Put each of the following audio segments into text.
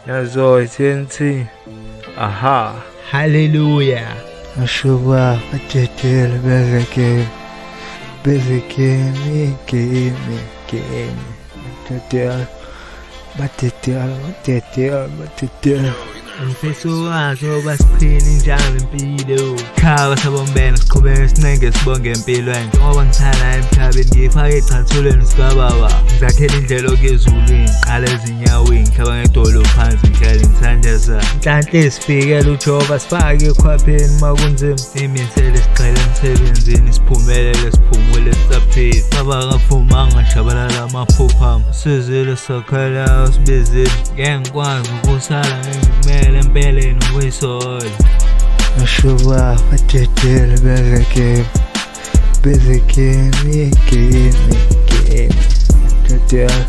Nazo TNT. Aha. Hallelujah. Ashuba badedele beze kimi, beze kimi kimi kimi. Badedele, badedele, badedele, badedele. Ngifisa ukwazi ukuba siphile injalo impilo. Khaba sabombene siqhubeke sinenge sibonge empilweni. Njengoba ngihlala emhlabeni ngiyifake echathulweni sikababa. Ngizakhela indlela okuya ezulwini, qala ezinyaweni, ngihlaba ngedolo phansi ngihlale ngithandaza. Nhlanhla isifikele uJehova sifake ekhwapheni uma kunzima. Simisele sigxile emsebenzini siphumelele siphumule sisaphila. Baba kaphumanga shabalala amaphupho ami. Sizile sakhala usibizile. Ngeke ngikwazi ukusala ngikumele empeleni ukuyisola. Ashuba badedele beze kimi, beze kimi kimi kimi. Badedele,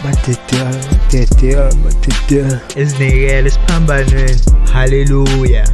badedele, badedele, badedele. Ezinikele esiphambanweni. Haleluya.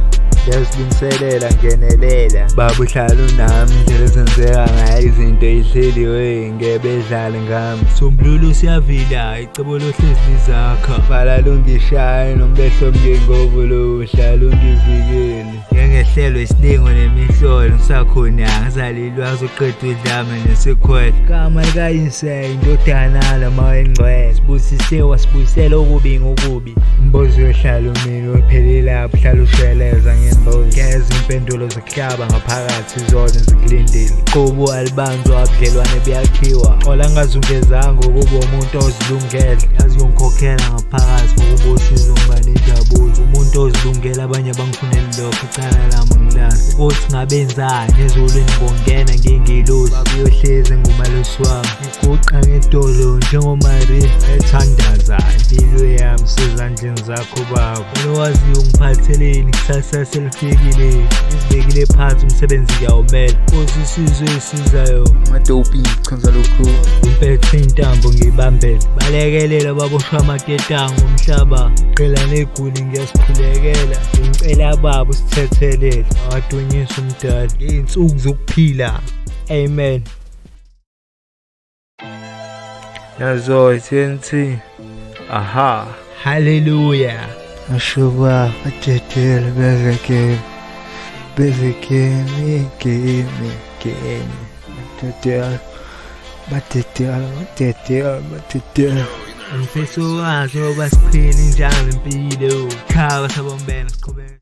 Ngiyazilungiselela ngenelela. Baba uhlala unami indlela ezenzeka ngayo izinto ezihleliwe ngebedlale ngami. Sombululo siyavila icebo lohlezi lizakha. Vala lungishaye nombehlo mngengovulo uhlala ungivikele. Ngengehlelwe isilingo nemihlolo ngisakhona ngizalilwa azoqeda udlame nesikhwele. Gama likayise indodana lama engcwele. Sibusisiwe wasibuyisela okubi ngokubi. Umbuzo uyohlala umile uphelile lapho uhlala usheleza ngembuzo. Ngeza impendulo zikuhlaba ngaphakathi zona zikulindile. Qobo alibanjwa ubudlelwane buyakhiwa. Xola ngazungezanga ukuba umuntu ozilungele. Yazi uyongikhokhela ngaphakathi ngokuba usizo ngiba nenjabulo. Umuntu ozilungele abanye abangifuneli lokho icala lami ngilazi. Ukuthi ngabenzani ezulwini ngongena ngingilosi. Baba uyohlezi ngumalusi wami. Ngiguqa ngedolo njengoMaria ethandaza. Impilo yami sezandleni zakho baba. Wena owaziyo ungiphatheleni kusasa selifikile. Ngizibekile phansi umsebenzi ngiyawumela. Nkosi isizwe esizayo. Amadopi chonza lokhu. Umphethe intambo ngiyibambele. Balekelela baboshwa amaketanga omhlaba. Qela neguli ngiyasikhulekela. Ngicela baba usithethelele. Awadunyiswe umdali. Ngey'nsuku zokuphila. Amen. Nazo TNT. Aha. Hallelujah. Ashuba badedele beze kimi, beze kimi kimi kimi. Badedele, badedele, badedele, badedele. Ngifisa ukwazi ukuba siphile injalo impilo. Khaba sabombene siqhubeke.